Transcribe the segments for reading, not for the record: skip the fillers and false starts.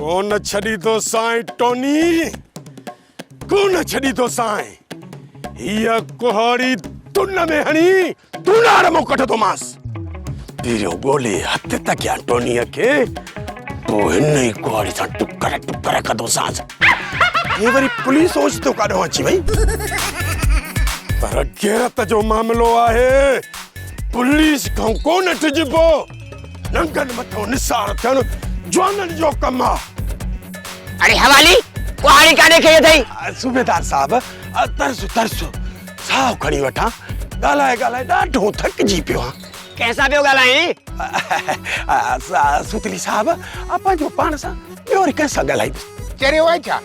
ڪونه ڇڏيندوسانء ٽوني، ڪونه ڇڏيندوسانء. هيء ڪهاڙي دن ۾ هڻي دونار مان ڪڍندومانس. پهريون ڳولي هٿ ته ڪيان ٽونيء کي، پوء هن ئي ڪهاڙي سان ٽڪر ٽڪر ڪندوسانس. هي وري پوليس اوچتو ڪاڏهون اچي وئي؟ پر غيرت جو معاملو آهي، پوليس کان ڪونه ڊڄبو. ننگن مٿو نثار ٿيڻ جوانن جو ڪم آ. اڙي حوالي، ڪهاڙي ڪاڏي کنئي اٿئي؟ صوبيدار صاحب، ترسو ترسو، ساهه کڻي وٺان، ڳالهائي ڳالهائي ڏاڍو ٿڪجي پيو آهيان. ڪنهن سان پيو ڳالهائين؟ سوتلي صاحب، پنهنجو پاڻ سان، ٻيو وري ڪنهن سان ڳالهائيندس؟ چريو آهين ڇا؟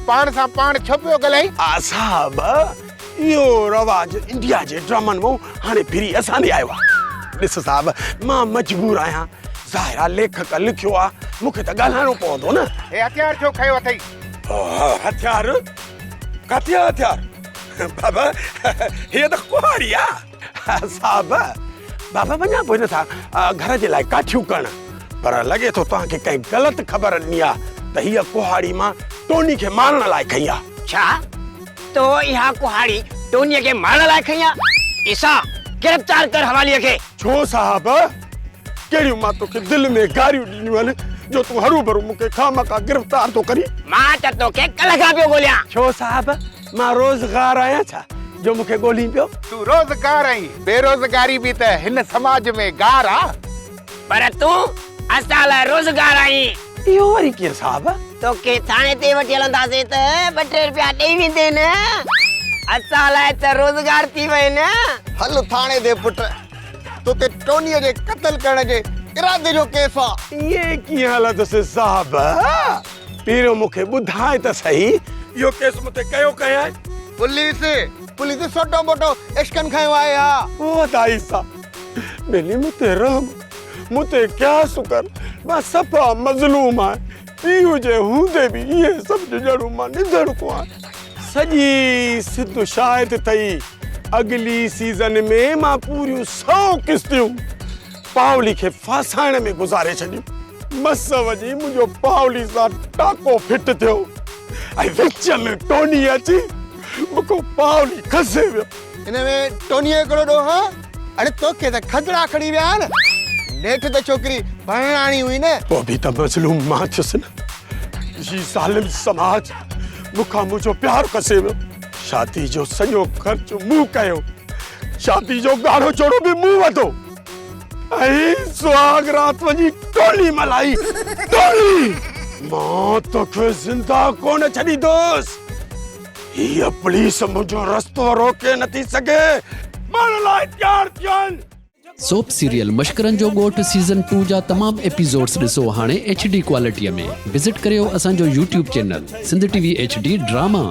پاڻ سان پاڻ ڇو پيو ڳالهائين؟ صاحب، اهو رواج انڊيا جي ڊرامن مان هاڻي ڦري اسان ڏي آيو آهي. ڏس صاحب، مان مجبور آهيان. ظاهر آ ليکڪ لکيو آ، مون کي ته ڳالهائڻو پوندو نه. هي هٿيار ڇو کنيو اٿئي؟ هٿيار؟ ڪاٿي آ هٿيار؟ بابا هيء ته ڪهاڙي آ. صاحب، بابا وڃان پيو هن سان گهر جي لاء ڪاٺيون ڪرڻ، پر لڳي ٿو توهان کي ڪنهن غلط خبر ڏني آ ته هيء ڪهاڙي مان ٽوني کي مارڻ لاء کنئي آ. ڇا؟ تو اها ڪهاڙي ٽونيء کي مارڻ لاء کنئي آ؟ عيسيٰ، گرفتار ڪر حواليء کي. ڇو صاحب؟ ڪهڙيون مان توکي دل ۾ گاريون ڏنيون آهن جو تون هروڀرو مون کي خامخواه گرفتار ٿو ڪرين؟ مان ته توکي ڪلهه کان پيو ڳوليان. ڇو صاحب؟ مان روزگار آهيان ڇا جو مون کي ڳولين پيو؟ تون روزگار آهين، بيروزگاري به ته هن سماج ۾ گار آ. پر تون اسان لاء روزگار آهين. اهو وري ڪيئن صاحب؟ توکي ٿاڻي تي وٺي هلنداسين ته ٻه ٽي رپيا ڏئي ويندين نه. اسان لاء ته روزگار ٿي وئين نه. هل ٿاڻي تي پٽ، تو تي ٽونيء جي قتل ڪرڻ جي ارادي جو ڪيس آ. ائين ڪيئن هلندس صاحب؟ پهريون مون کي ٻڌاء ته سهي، اهو ڪيس مون تي ڪيو ڪنهن آهي؟ پوليس، پوليس سوٽو موٽو ايڪشن کنيو آهي ها. او دائي صاحب، ٻيلي مون تي رحم ڪر، مون تي قياس ڪر، مان صفا مظلوم آهيان، پيء جي هوندي به ائين سمجهه ڄڻ مان نڌڻڪو آهيان. سڄي سنڌ شاهد اٿئي، اڳلي سيزن ۾ مان پوريون سئو قسطيون پاولي کي ڦاسائڻ ۾ گذاري ڇڏيون. مس وڃي منهنجو پاولي سان ٽاڪو فٽ ٿيو ۽ وچ ۾ ٽوني اچي مون کان پاولي کسي ويو. ان ۾ ٽونيء جو ڪهڙو ڏوهه؟ اڙي توکي ته کدڙا کڻي ويا نه. نيٺ ته ڇوڪري پرڻائڻي هئي نه. پوء به ته مظلوم مان ٿيس نه. هي ظالم سماج مون کان منهنجو پيار کسي ويو. شادي جو سڄو خرچ مون ڪيو. شادي جو ڳاڙهو چوڙو به مون وڌو. ۽ سهاڳ رات وڃي ٽولي ملائي. ٽولي! مان توکي زنده ڪونه ڇڏيندس. هيء پوليس منهنجو رستو روڪي نٿي سگهي. مرڻ لاء تيار ٿين. سوپ سيريل مشڪرن جو ڳوٺ سيزن ٽو جا تمام ايپيسوڊس ڏسو هاڻي ايڇ ڊي ڪوالٽيء ۾ وزٽ ڪريو اسان جو YouTube channel Sindh T V H D drama.